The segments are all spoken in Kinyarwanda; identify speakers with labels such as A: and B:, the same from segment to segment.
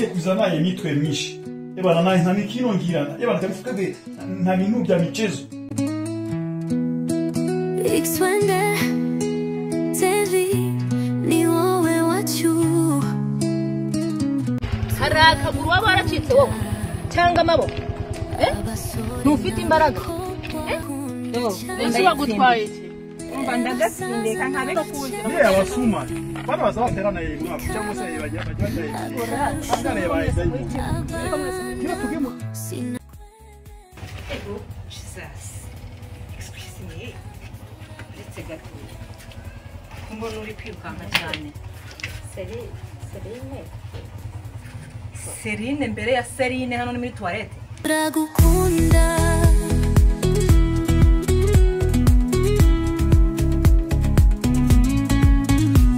A: Ngiye kuzana imitwe myinshi. Ebana na nta mikino ngirana. Ebana kabisa twebwe nta bintu bya michezo.
B: Xwende TV ni wowe wacu.
C: Hari akaguru waba waracitse wowe cyangwa amaboko? Ntufite imbaraga.
D: Ese bagutwaye iki?
E: Umva ndagatsinze kankabe
A: kugira. Ye abasuma. Bana bazabaterana yego cyangwa se bajya bajya bajya. Kira tugemo.
E: Ego Jesus. Excuse me. Uretse gato. Kumbona uri kwirukanka cyane.
C: Serine.
E: Serine mbere ya Serine hano ni muri toilette.
B: Turagukunda.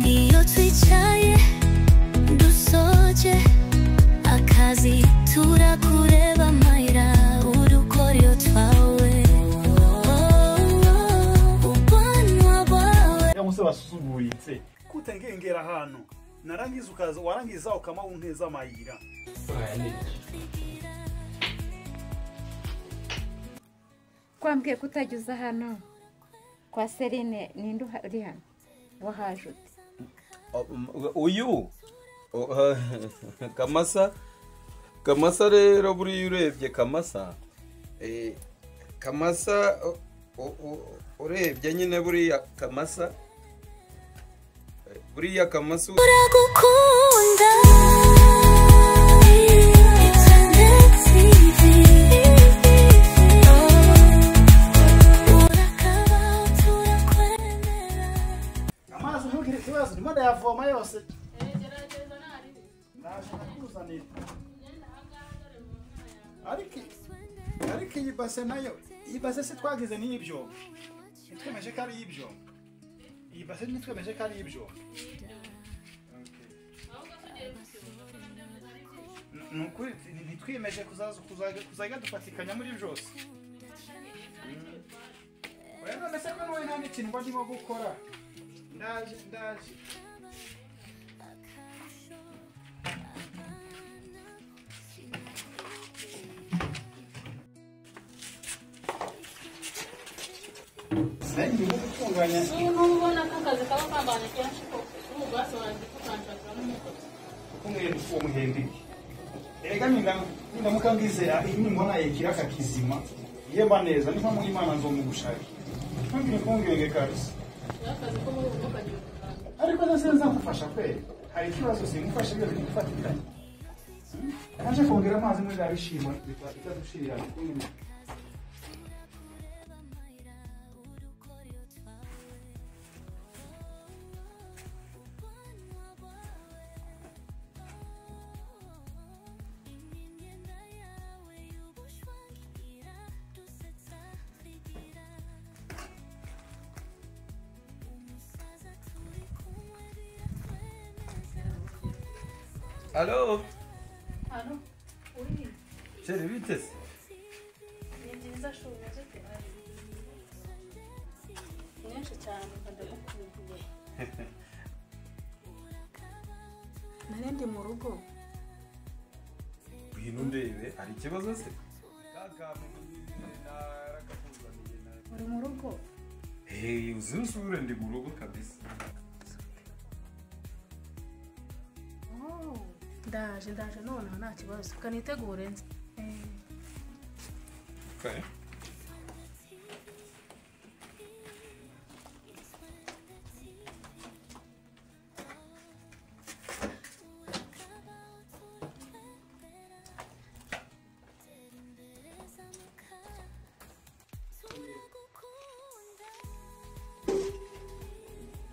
B: Iyo twicaye dusoje akazi turakureba mayira udukoryo twawe ubwanwa bwawe.
A: Cyangwa se basuzuguritse kutengengera hano narangiza ukaza warangiza ukama unteza mayira.
F: Kwambwiye kutagiza hano kwa Serine ninde uri hano wahaje ute?
G: Uyu Kamasa Kamasa rero buri urebye Kamasa Kamasa urebye nyine buriya Kamasa buriya Kamasa
B: uragukunda.
A: Amazi ntugire ikibazo ndimo ndayavoma yose.
D: Gerageza nari.
A: Naje nakuzanira. Ariko iyi base nayo, iyi base se twagize ni ibyo. Nitwemeje ko ari ibyo. Iyi base nitwemeje ko ari ibyo. Nukuri ntitwiyemeje kuzaza dufatikanya muri byose. Oya none se ko none nta n'ikintu mba ndimo gukora. Ndaje ndaje. Ndimo gutunganya.
D: Niba ubona ko akazi kaba kambanye kenshi ko ubu bwasobanutse ko kanshakiramo umukozi.
A: Kumwe uwo muhembiki. Erega nindamuka ngizera nimbona ikiraka kizima yemba neza niba mu Imana nzomugushaka. Ntugire impungenge kabisa.
D: Akazi ko muri ubu kagiye gutanga.
A: Ariko nase nzamufasha kweli. Hari ikibazo simufashe ibyo bigufatikanye. Naje kongera amazi muri bya bishimo bitadushirira kumwe.
G: Alo.
D: Alo. Uri.
G: Chere bitese.
D: Ni byiza shumeze ute? Mwinshi cyane ndagukumbuye. Nari ndi mu rugo.
G: Ngwino ndebe hari ikibazo se?
D: Uri mu rugo?
G: Hey, uzinsure ndi mu rugo kabisa.
D: Ndaje ndaje nonaha nta kibazo kanitegure nzi.
G: Okay.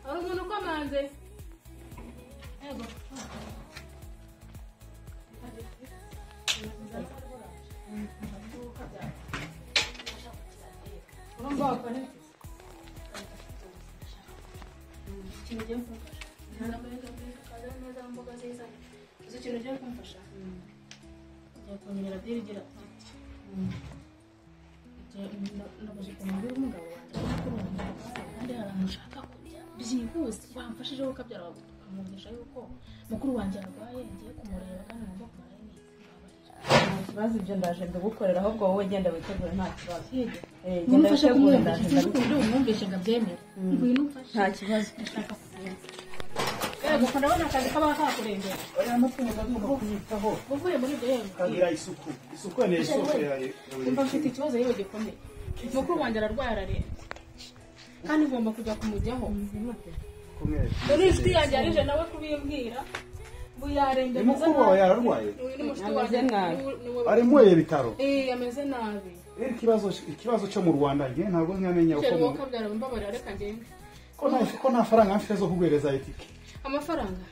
D: Hari umuntu ukomanze? Yego. Ikintu ugiye kumfasha uzi ikintu ugiye kumfasha ugiye kunyerera diri igira ati nabuze ukuntu mbwira umugabo wanjye kandi hari ahantu ushaka kujya byihuse wamfashije wowe ukabyara ukamwumvisha yuko mukuru wanjye arwaye ngiye kumureba kandi ngomba kumara kibazo ibyo ndaje mbigukorera ahubwo wowe genda witegure nta kibazo.
C: Genda witegure ndaje ndabikora. Umwumvishe ngo abyemere. Ngwino umfashe.
D: Nta kibazo.
C: Ndashaka kugenda. Yego ndabona akazi kaba kakurengera.
A: Oya amatungo ndagomba kuyitaho.
C: Uvuye muri ibyo yewe.
A: Kagira isuku. Isuku ni isoko yawe.
C: Umva mfite ikibazo yewe gikomeye. Mukuru wanjye ararwaye ararembye. Kandi ngomba kujya kumujyaho. Dore inshuti yanjye yarije nawe kubimbwira. Ngo yarembye.
A: Mukuru wawe yararwaye?
C: Ameze
D: nabi.
A: Ari mu bitaro?
C: Ameze nabi.
A: Ikibazo cyo mu Rwanda nge ntabwo nkamenya uko
C: mu. Kabyara mbabarira reka ngende.
A: Ko nta faranga mfite zo kuguhereza itike.
C: Amafaranga?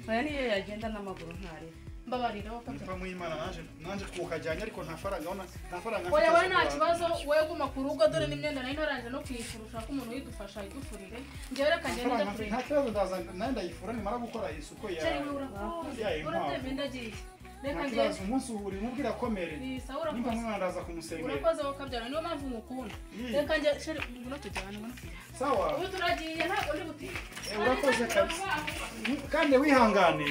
E: Oya niyo yagenda n'amaguru ntari.
C: Mbabarira wakabyara.
A: Mva mu Imana naje kukajyanya ariko nta faranga ona nta faranga
C: mfite. Oya we nta kibazo wewe guma ku rugo dore n'imyenda nari ntaranje no kuyifura ushaka umuntu uyidufasha ayidufurire. Ngewe reka ngende njya kureba.
A: Nta kibazo ndaza nanda yifura nimara gukora isuku ya.
C: Urakoze. Ndagiye. Reka ngende.
A: Umunsi uri mubwira komere. Nimba mwana ndaza kumusengera.
C: Urakoze wakabyara niyo mpamvu ngukunda. Reka nge sheri ngwino tujyane ngwino.
A: Sawa.
C: Ubu turagiye ntabwo ndi butinde.
A: Urakoze kabisa. Kandi wihangane.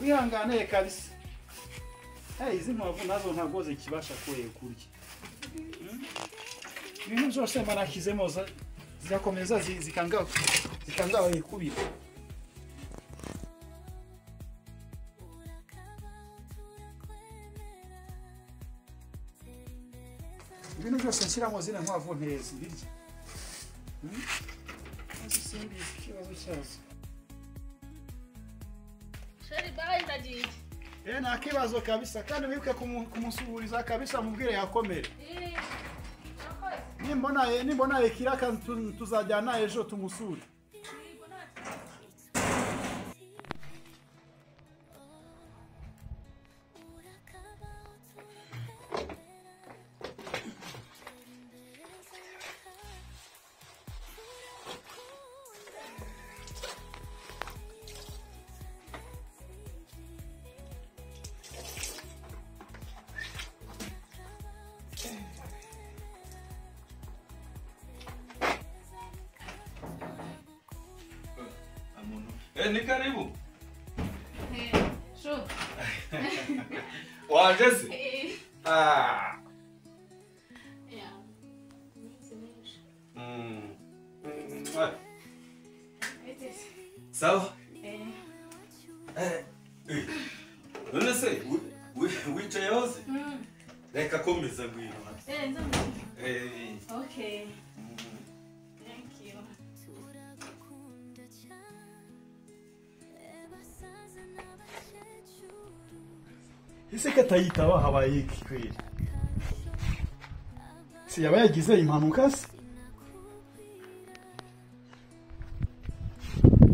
A: Wihangane kabisa. Izi nkwavu nazo ntabwo zikibasha kurya. Ibintu byose manakizemo zirakomeza zikanga ikubira. Ibintu byose nshyiramo zina nkwavu ntezi birya. Simbizi ikibazo cyazo.
C: Sheri bayi ndagiye.
A: Nta kibazo kabisa kandi wibuke kumusuhuriza kabisa mubwire yakomere. Nimbona ikiraka tuzajyana ejo tumusure.
G: Ni karibu.
C: Sure.
G: Waje se?
C: Yeah.
G: Sawa? None se wicaye hose? Reka komeza ngwino.
C: Okay. Thank you.
A: Ese katayitaba habaye iki kweli? Si yaba yagize impanuka se?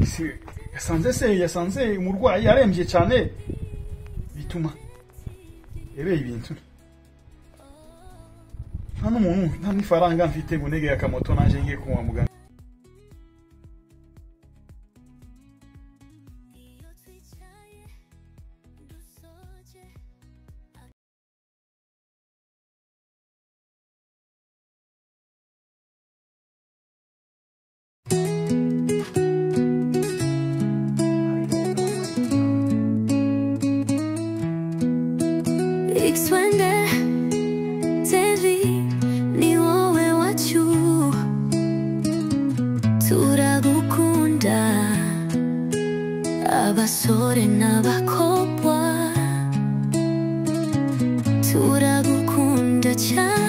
A: Si yasanze umurwayi arembye cyane bituma ebe ibintu. Nta n'umuntu nta n'ifaranga mfite ngo nege akamoto naje ngiye kunywa muganga.
B: Xwende TV ni wowe wacu turagukunda abasore n'abakobwa turagukunda cyane.